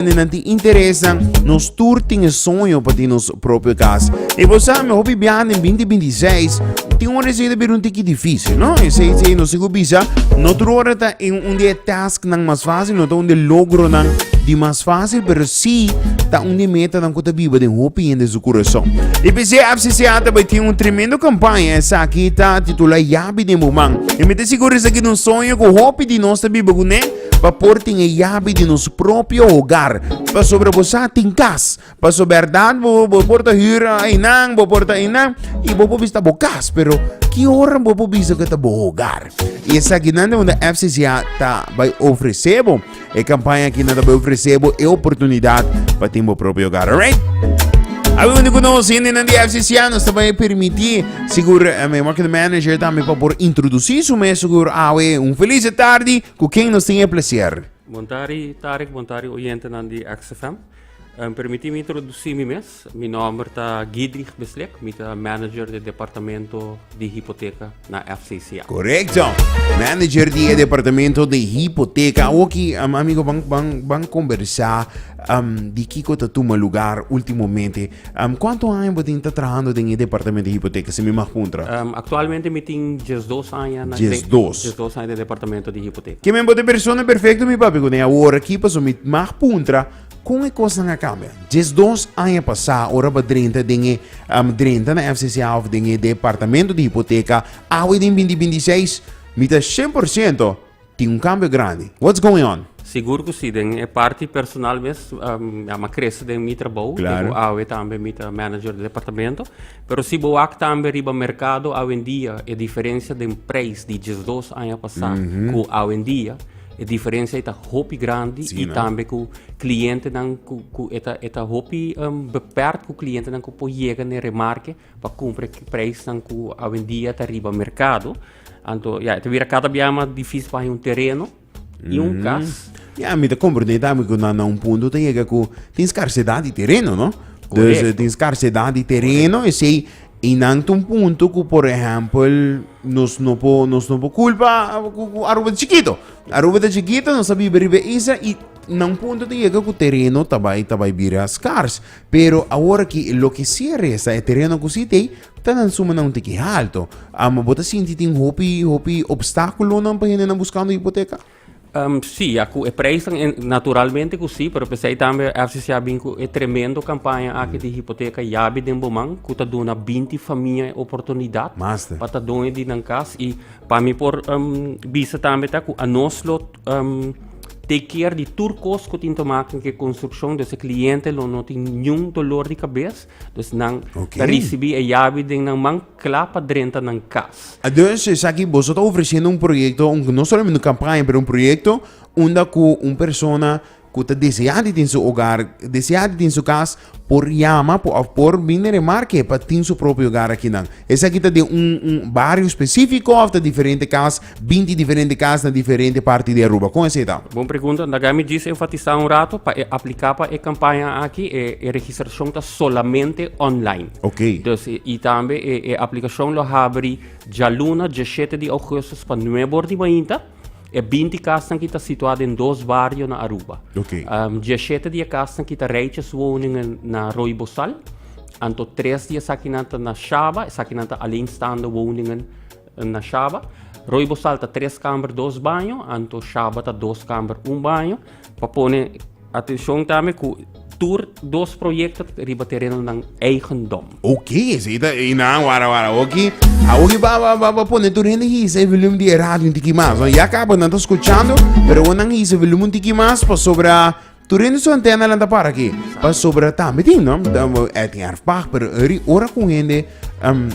Nan tin interesnan, nos tur tin e soño pa tin nos propio cas. E bo sa, mi hopi biaha den 2026, tin ora esei ta bira un tiki difícil, no? Esei, esei no sigo bisa, no tur ora ta en un di e tasknan mas fácil, no ta un di e logronan di mas fácil, pero sí ta un di e metanan ku ta biba den hopi hende su kurason. I p'esei FCCA ta bai tin un tremendo kampaña, esaki ta titulá Yabi den bo man. I mi ta sigur esaki ta un soño ku hopi di nos ta biba kuné, Pa por tin e yabi di nos propio hogar. Pasobra bo sa tin kas. Paso berdad bo, bo por ta huur einan, bo por ta einan, y bo por bisa bo kas. Pero ki ora bo por bisa ku ta bo hogar? Y esakinan ta unda FCCA ta bai ofrece bo. E campaña aki nan ta bai ofrece bo e oportunidad pa tin bo propio hogar. Alright? Awe unda ku nos hendenan di FCCA nos ta bai permití sigur eh, mi marketing manager tambe pa por introducí su mes sigur awe un feliz tardi. Ku ken nos tin e placer? Bon tardi Tarek, bon tardi oyentenan di XFM. Um, permití mi introdusí mi mes. Mi nòmber ta Guidrich Beslik, mi ta manager di departamento di hipoteka na FCCA. Korekto. Manager di e departamento di hipoteka. Awoki, um, amigo, ban, ban, ban kombersá um, di kiko ta tuma lugar últimamente. Um, kuantu aña bo tin ta trahando den e departamento di hipoteka, si mi mag puntra? Um, aktualmente mi tin 12 aña na 12. 12 aña den departamento di hipoteka. Ke men bo ta e persona perfecto mi papia kuné awor aki paso mi mag puntra kon e kosnan a kambia. 12 aña pasá ora bo drenta den e um, drenta na FCCA of den e departamento di hipoteka awe den 2026 mi ta 100% Tin un cambio grandi. What's going on? Sigur cu si, den e parti personal mes, um, mi a crece den mi trabou, Claro. Cu awe tambe mi ta manager di departamento. Pero si bo wak tambe riba mercado awendia, e diferencia den prijs di 12 aña pasá cu awendia, e diferencia ei ta hopi grandi Sí, y no? tambe cu clientenan cu, cu e ta, e ta hopi, um, beperkt cu clientenan cu por yega n'e remarke pa cumpra e prijsnan cu awendia ta riba mercado. Anto, ya, e ta bira kada bia mas difícil pa haña un tereno i un kas. Ya, mi ta comprende tambe ku na, na un punto ta yega ku tin skarsedat di tereno, no? Dus Correcto. tin skarsedat di tereno, esei i nan ta un punto ku por ehèmpel nos no por nos no por kulpa ku ku Aruba ta chikito. Aruba ta chikito, nos ta biba riba e isla i na un punto ta yega ku tereno ta bai ta bai bira skars. Pero awor aki loke si a resta e tereno ku si t'ei Ta nan suma nan un tiki halto. Amo bo ta sinti tin hopi hopi obstaculonan pa hendenan buscando hipoteca? Um, sí, ya cu e prijsnan en, naturalmente cu sí, pero pesey tambe FCC a bin cu e tremendo campaña aki di hipoteca Yabi den bo man, cu ta duna 20 famia e oportunidad Master. pa ta doño di nan cas. Y pa mi por um, bisa tambe ta cu anos lo um, take care di tur cos cu tin te maken cu e construccion, dus e cliente lo no tin niun dolor di cabes. Dus nan Ok. ta ricibi e yabi den nan man kla pa drenta nan cas. Dus esaki boso ta ofreciendo un proyecto, un, no solamente un campaña, pero un proyecto unda cu un persona cu ta desea di tin su hogar, desea di tin su cas, por yama por, of por bin na remarke pa tin su propio hogar akinan. Esaki ta den un, un bario specifico of ta diferente cas 20 diferente cas na diferente parti di Aruba. Con esey ta? Bon pregunta. Laga mi djis enfatisa un rato pa e aplica pa e campaña aki e e registracion ta solamente online. Ok. Dus y tambe e e aplicacion lo habri djaluna diesshete di augustus pa nuebe or di mainta. E 20 casnan ki ta situa den dos bario na Aruba. Ok. Diesshete di e casnan ki ta rijtjeswoningen na Rooi Bosal. Anto tres di esakinan ta na Shaba, esakinan ta alleenstaande woningen. Na Shaba, Rooi Bosal ta tres kamber dos baño, anto Shaba ta dos kamber un baño. Pa pone atencion tambe cu tur dos proyecto ta riba terenonan eigendom. Ok, esey ta ey nan, wara wara, oki. Awoki ba ba ba ba pone tur hende hisa e volume di e radio un tiki mas. No, ya caba nan ta scuchando, pero awor nan hisa e volume un tiki mas pasobra tur hende su antena nan ta para aki. Pasobra tambe tin, no? E tin erfpacht, pero eri ora cu hende um,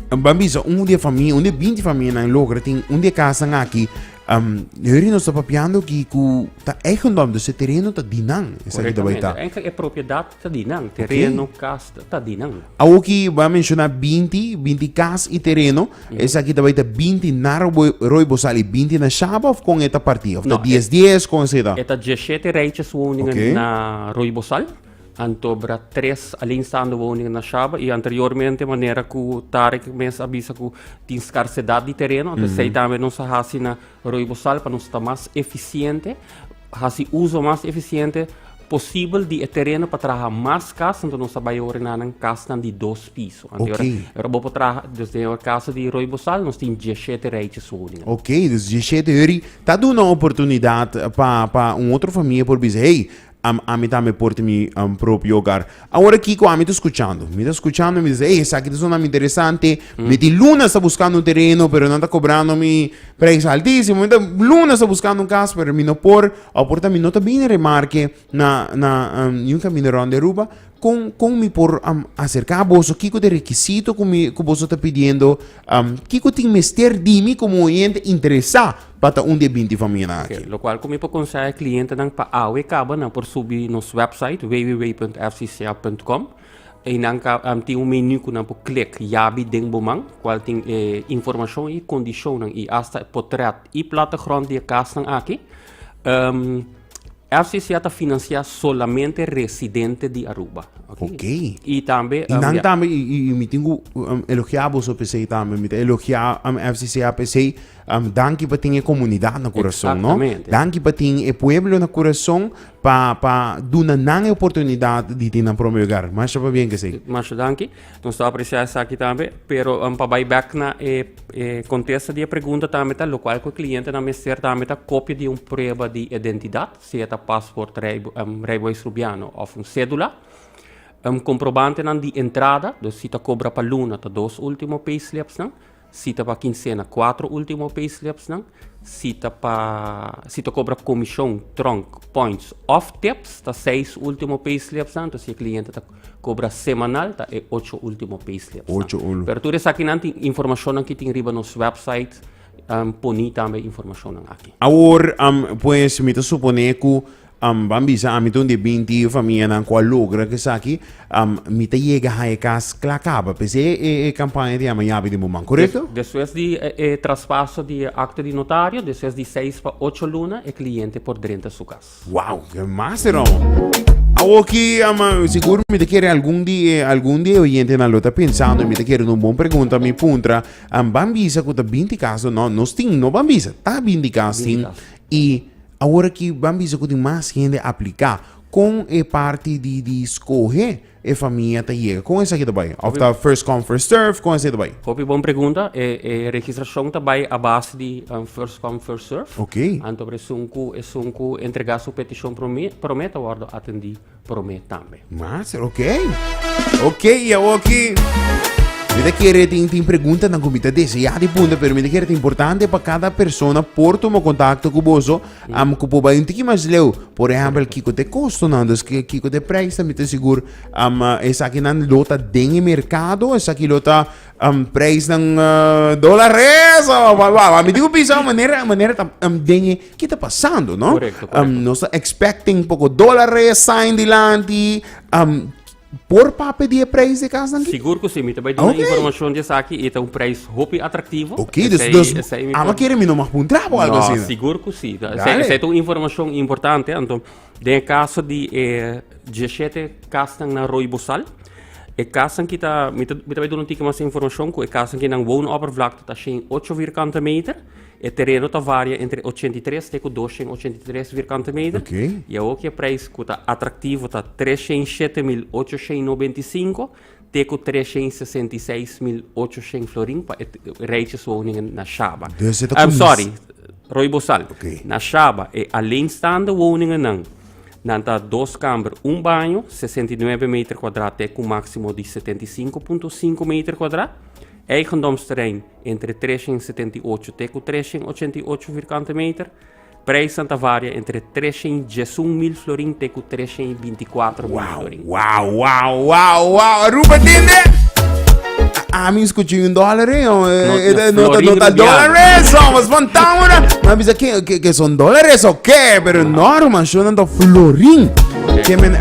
Ban bisa un di e famia, un di e 20 famianan logra tin un di e kasnan aki. Um, Heri nos ta papiando ki ku ta eigendom, dus e tereno ta di nan. Esaki ta bai ta. Eigenlijk e propiedat ta di nan, tereno, kas ta di nan. Awoki ba menciona 20, 20 kas i tereno. Esaki ta bai ta 20 na Rooi Bosal i 20 na Shaba of kon e ta parti? Of ta No, 10 10 kon esei ta? E ta 17 rijtjeswoningen na Rooi Bosal. Anto bra tres alleenstaande woningen na Shaba y anteriormente manera cu Tarek mes a bisa cu tin scarsedad di tereno, anto esey tambe nos a haci na Rooi Bosal pa nos ta mas eficiente, haci uso mas eficiente. posibel di e tereno pa traha mas kas, anto nos ta bai ora na nan kasnan di dos piso. Anto ora, ora bo por traha, dus den e kaso di Rooi Bosal nos tin diesshete rijtjeswoningen. Ok, dus diesshete hori ta duna oportunidat pa pa un otro famia por bisa, hey, am ami tambe por tin mi propio hogar. Awor kiko ami ta skuchando? Mi ta skuchando mi ta bisa, hey, esaki ta sona mi interesante, mi tin luna sta buskando un tereno pero nan ta kobrando mi prijs altisimo, mi ta luna sta buskando un kas pero mi no por. O por ta mi no ta bini remarke na na niun kaminda rond di Aruba, kon kon mi por aserká boso, kiko ta e rekisito ku mi ku boso ta pidiendo, kiko tin mester di mi komo oyente interesá pa ta un di e binti famianan aki? Oke, lokual ku mi por konsehá e klientenan pa awe kaba nan por subi nos website www.fcca.com einan ka tin un menu ku nan por klik yabi den bo man kual tin e informashon i kondishonnan i asta e potrèt i plattegrond di e kasnan aki. FCCA ta financia solamente residente di Aruba. Ok. Ok. Y tambe... Y nan tambe, y, y, y mi tin ku elogia boso p'esei tambe, mi ta elogia FCCA p'esei, danki pa tin e comunidad na curason, no? Exactamente. Danki pa tin e pueblo na curason pa, pa duna nan e oportunidad di tin nan prome hogar. Masha pabien k'esei. Masha danki. Nos ta aprecia esaki tambe, pero pa bai bek na e e contesta di e pregunta tambe ta locual cu e clientenan mester tambe ta copia di un prueba di identidad, sea ta paspoort, rijbewijs Rubiano of un cedula. Comprobantenan di entrada, dus si ta cobra pa luna ta dos ultimo payslipsnan, si ta pa quincena cuatro ultimo payslipsnan, si ta pa si ta cobra comision, tronk, points of tips ta seis ultimo payslipsnan, entonces si e cliente ta Cobra semanal ta e ocho ultimo payslips. Ocho ultimo. Pero tur esakinan tin informacionnan ki tin riba nos website um, poni tambe informacionnan aki. Awor, um, pues mi ta supone ku um, ban bisa ami ta un di binti famianan ku a logra ku esaki, um, mi ta yega haña e kas kla kaba. P'esei e, e kampaña ta yama Yabi di Bo Man, korekto? Des, despues di e, e traspaso di e akto di notario, despues di seis pa ocho luna, e kliente por drenta su kas. Wow, ke master homo. Awoki, ama, sigur mi te kere algun di eh, algun di oyentenan lo ta pensando, mi te kere un bon pregunta mi puntra, am ban bisa ku ta binti kaso, no, nos tin, no ban bisa, ta binti kas tin, i awor aki ban bisa ku tin mas hende apliká, kon e parti di di skohe E famia ta yega. Kon esaki ta bai? Of ta first come first serve? Kon esaki ta bai? Hopi bon pregunta. E e registrashon ta bai a base di first come first serve. Oké. Anto por esun ku esun ku entregá su petishon promé promé ta wòrdu atendí promé tambe. Master, oké. Oké, i awoki mi ta kere tin tin preguntanan ku mi ta deseá di punta, pero mi ta kere ta importante pa kada persona por tuma kontakto ku boso. Am ku por bai un tiki mas leu. Por ehèmpel, kiko ta e kostonan? Dus kiko ta e prijsnan? Mi ta sigur am esakinan lo ta den e merkado, esaki lo ta am prijsnan dólares o wa wa. Mi tin ku bisa manera manera ta den e ki ta pasando, no? Korekto, korekto. Nos ta expecting poko dólares sign dilanti. Am Por papia di e prijs di kasnan ki? Sigur ku si, mi ta bai duna Ok. informashon di esaki i ta un prijs hopi atraktivo. Ok, dus, Esei- dus esei mi ama por- kere mi no mag puntra bo algo No, asina. sigur ku si. Esei, Dale. esei ta un informashon importante. Anto, den e kaso di e 17 kasnan na Rooi Bosal, e kasnan ki ta, mi ta, mi ta bai duna un tiki mas informashon ku e kasnan ki nan woonoppervlakte ta 108 vierkante meter. E tereno ta varia entre 83 te ku 283 vierkante meter. Oké. I awor ki e prijs ku ta atraktivo ta 307.895 te ku 366.800 florin pa e rijtjeswoningen na Shaba. Dus e ta I'm kumis- sorry, Rooi Bosal. Oké. Na Shaba e alleenstaande woningennan, nan ta dos kamber, un baño, 69 meter kuadrá te ku máksimo di 75.5 meter kuadrá. Eigendomsterrein entre 378 te ku 388 vierkante meter. Prijsnan ta varia entre 311 mil florin te ku 324 mil florin. Wow, wow, wow, wow, Aruba tende! Ami escuché un dólar, eh? No, no, no, florin no, ta rubiano. dólares, somos fantasma. Ma bisa que, que, que son dólares o qué, pero no, Roman, yo no florin. Que men,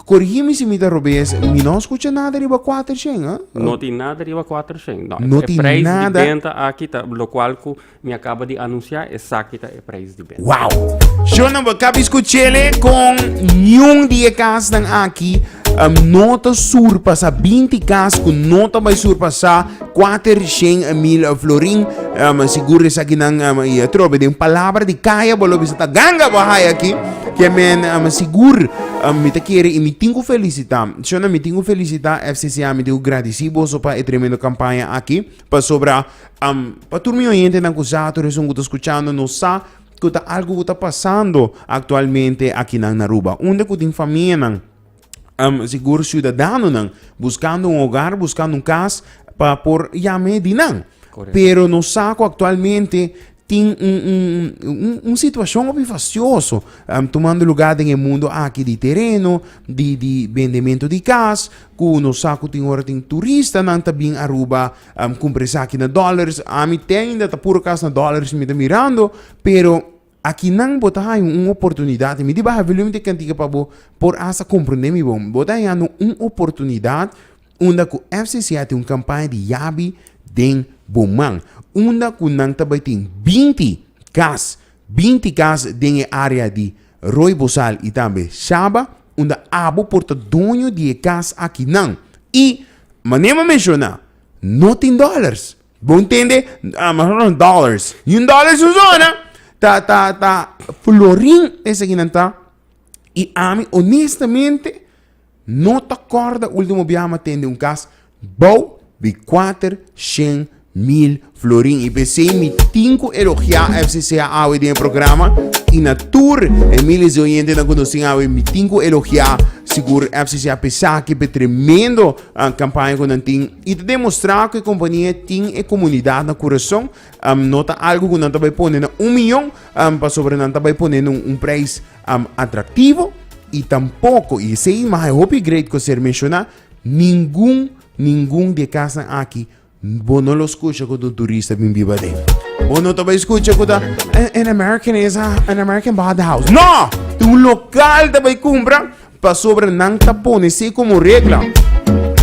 Corrigi mi si mi ta robes, mi no scucha nada riba 400, ah? No tin nada riba 400. No, No e tin prijs nada. di benta aki ta locual cu mi a caba di anuncia, esaki ta e prijs di benta. Wow! Yo no bo cabi scuchele con niun di e casnan aki. no ta surpasa 20 kas ku no ta bai surpasa 400.000 florin. Sigur esakinan i atrobe den palabra di kaya bo lo bisa ta ganga bo haya aki. Ke men sigur mi ta kere i mi tin ku felisitá. Shona mi tin ku felisitá FCCA, mi tin ku gradisí boso pa e tremendo kampaña aki. Pasobra pa tur mi oyentenan ku sa, tur esun ku ta skuchando nos sa ku ta algu ku ta pasando aktualmente akinan na Aruba. Unda ku tin famianan, sigur siudadanonan buskando un hogar, buskando un kas pa por yam'é di nan. Pero nos sa ku aktualmente tin un un un un situashon hopi fastioso tumando lugá den e mundu aki di tereno, di di bendementu di kas, ku nos sa ku tin ora tin turistanan ta bin Aruba Cumpra esaki na dollars. Ami te ainda ta puro cas na dollars mi ta mirando, pero akinan bo ta haña un oportunidad. Mi di baha volumen di cantica pa bo por hasta comprende mi bon. Bo ta hañando un oportunidad unda cu FCCA tin un campaña di yabi den bo man. Unda cu nan ta bay tin 20 cas, 20 cas den e area di Rooi Bosal y tambe Shaba, unda abo por ta doño di e cas akinan. Y Manera mi a menciona, no tin dollars. Bo ntende? Ah, mas no dollars. Ni un dollar su zona. Ta, ta, ta, florin esakinan ta. Y ami, honestamente, no ta corda ultimo biaha mi a tende un cas bou di 400 mil florin. Y p'esey mi tin cu elogia FCCA awe den e programa y na tur e miles di oyentenan cu nos tin awe mi tin cu elogia sigur FCCA p'esaki p'e tremendo campaña cu nan tin y ta demostra cu e compania tin e comunidad na curason. No ta algo cu nan ta bay pone na un miyon pasobra nan ta bay pone na un prijs atractivo y tampoco, y esey mas e hopi great cu a ser menciona, ningun ningun di e casnan aki Bo no lo scucha cu un turista bin biba den. Bo no ta bay scucha cu ta an American is a, an American bought the house. No! Un local ta bay cumpra pasobra nan ta pone si como regla.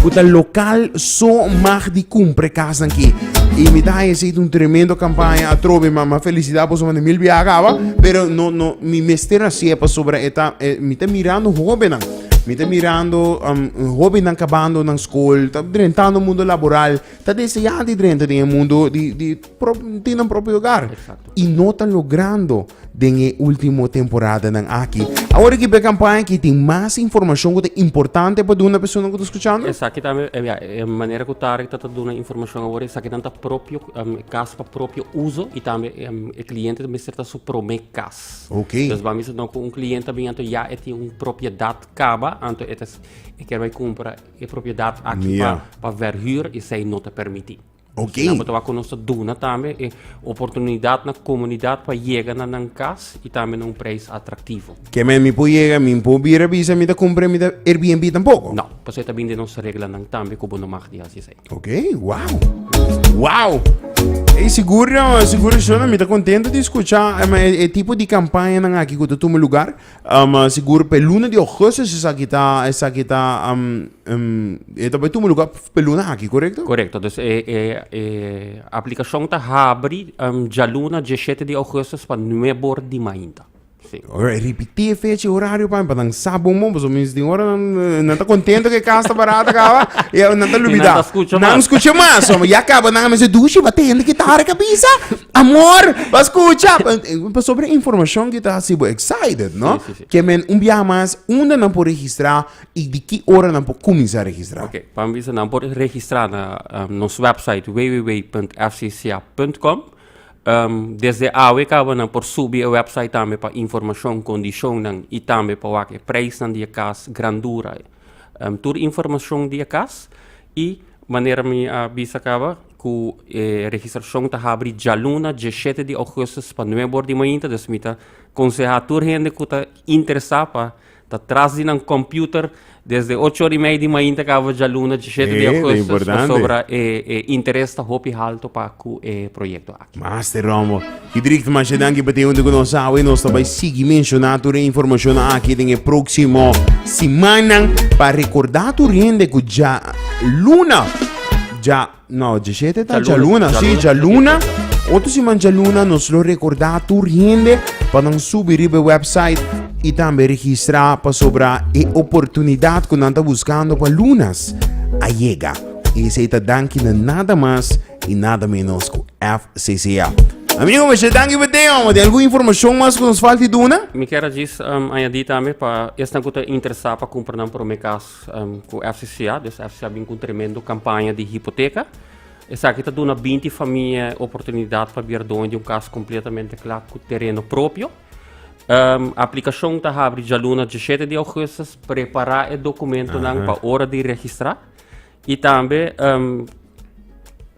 Cu ta local so mag di cumpra e casnan ki. Y mi ta haya esey un tremendo campaña atrobe ma ma felicidad boso manda mil biaha caba. Pero no no mi mester hacié pasobra e ta e, mi ta mirando hobennan. Mi ta mirando um, hobennan kabando nan skol, ta drentando mundo laboral, ta deseando di drenta den e mundo di, di pro, tin nan propio hogar. Exacto. Y no ta logrando den e último temporadanan aki. Awor aki pe campaña aki tin mas informacion ku ta importante pa duna persona ku ta escuchando? Esaki tambe, eh, ja, e manera ku Tarek ta ta duna informacion awor, esaki nan ta propio, um, kas pa propio uso y tambe um, e cliente mester ta su prome kas. Ok. Dus ba misa no ku un cliente bin anto ya e tin un propiedad kaba, anto e ta e kier bai kumpra e propiedad aki Ja. pa pa verhuur i esei no ta permití. Ok. Nan bo ta wak ku nos ta duna tambe e oportunidat na komunidat pa yega na nan kas i tambe na un prijs atraktivo. Ke men mi por yega, mi por bira bisa mi ta kumpra mi ta Airbnb tampoko. No, pasobra e ta bin den nos reglanan tambe ku bo no mag di hasi esei. Ok, wow. Wow. Hey, sigur, sigur, Shona, mi ta contento di escucha um, e, e tipo di campaña nan aki ku ta tuma lugar. Um, sigur, pe luna di augustus esaki ta, esaki ta, um, um, e ta bai tuma lugar pe luna aki, correcto? Correcto. Dus e, e, e aplicacion ta habri um, djaluna 17 di augustus pa 9 or di mainta. Sí. Alright, ripití e fecha y horario pa pa nan sa bon bon, pasobra mis tin ora nan, nan ta contento que casa ta barata caba, y nan ta lubida. Nan ta scucha Nan mas. scucha mas, so, ya caba nan a mester dushi, ba tende ki ta cabisa, amor, ba scucha. Pasobra informacion ki ta haci bo excited, no? Sí, sí, sí. Ke men un biaha mas, unda nan por registra y di ki ora nan por cuminsa registra? Ok, pa mi bisa nan por registra na um, nos website www.fcca.com. Desde awe kaba nan por subi e website tambe pa informashon, kondishonnan i tambe pa wak e preisnan di e kas, grandura, tur informashon di e kas. I manera mi a bisa kaba ku e registrashon ta habri djaluna diesshete di ougùstùs pa nuebe or di mainta, dus mi ta konsehá tur hende ku ta interesá pa Ta tras di nan computer desde ocho ora y media di mainta caba djaluna 17 di Eh, ta augustus importante. pasobra e, e interes ta hopi halto pa cu e proyecto aki. Master Romo. Hidrick, masha danki pa te hunto ku nos awe. Nos ta bai sigui menshoná tur e informashon aki den e próksimo simannan pa rekordá tur hende ku dja luna, dja No, 17 ta djaluna, Djaluna, sí, djaluna. djaluna. Otro siman djaluna nos lo rekordá tur hende pa nan subi riba e website i tambe registrá pasobra e oportunidat ku nan ta buskando pa lunas a yega. I esei ta danki na nada mas i nada menos ku FCCA. Amigo, masha danki pa te, homo. Tin algun informashon mas ku nos falta di duna? Mi kier a djis um, añadí tambe pa esnan ku ta interesá pa kumpra nan promé kas um, ku FCCA. Dus FCCA bin ku un tremendo kampaña di hipoteka. Esaki ta duna 20 famia oportunidat pa bira doño di un kas kompletamente kla ku tereno propio. Um, aplikashon ta habri djaluna 17 di augustus. Prepará e dokumentonan pa ora di registrá. I tambe um,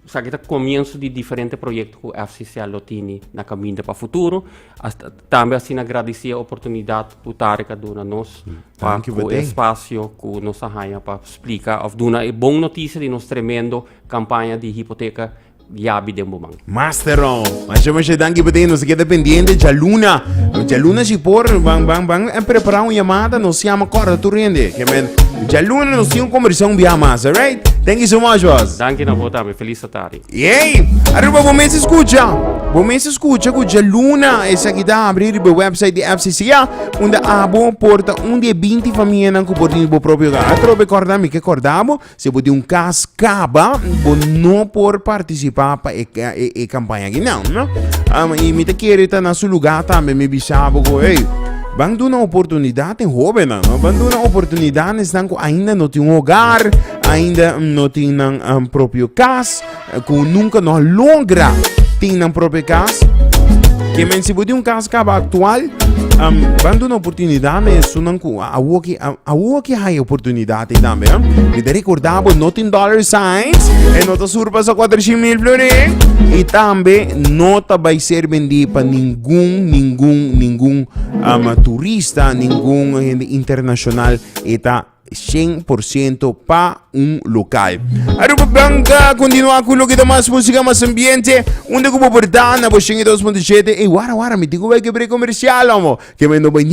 esaki ta komienso di diferente proyekto ku FCCA lo tini na kaminda pa futuro. Hasta, tambe asina gradisí e oportunidat ku Tarek a duna nos pa Danki ku pa te. espasio ku nos a haña pa splika òf duna e bon notisia di nos tremendo kampaña di hipoteka Yabi den bo man. Masteron. Masha masha danki pa tin. Nos keda pendiente djaluna. Djaluna si por ban ban ban en prepara un llamada. Nos llama corda tur hende. Que men djaluna nos tin un conversación bia mas, alright? Thank you so much, boss. Danki na bo tambe. Feliz tardi. Yay! Aruba, bo mes escucha. Bo mes escucha ku djaluna esaki ta abri riba website di FCCA, unda abo por ta un di e 20 famianan ku por tin bo propio hogar. Atrobe korda mi ke korda bo. Si bo tin un kas kaba, bo no por partisipá pa e, e, e kampaña aki nan, no? Um, i mi ta kere ta na su lugá tambe mi bisa bo ku, hey, ban duna oportunidat en hóbennan, no? Ban duna oportunidat esnan ku ainda no tin un hogar, ainda no tin nan um, propio kas. Ku nunka no a logra tin nan propio kas. Ke men si bo tin un kas kaba aktual, um, ban duna oportunidat na esunnan ku awo ki awo ki haya oportunidat ei tambe. Eh? Mi ta rekorda bo no tin dollar signs, e no ta surpasa 400 mil florin, i tambe no ta bai ser bendí pa ningun, ningun, ningun um, turista, ningun hende internashonal. E ta 100% pa un local. Aruba Blanca continua cu loke ta mas musica, mas ambiente. Unda cu bo por ta na bo 102.7. Ey, wara, wara, mi tin cu bai ke break comercial, homo. Ke men no bai ni.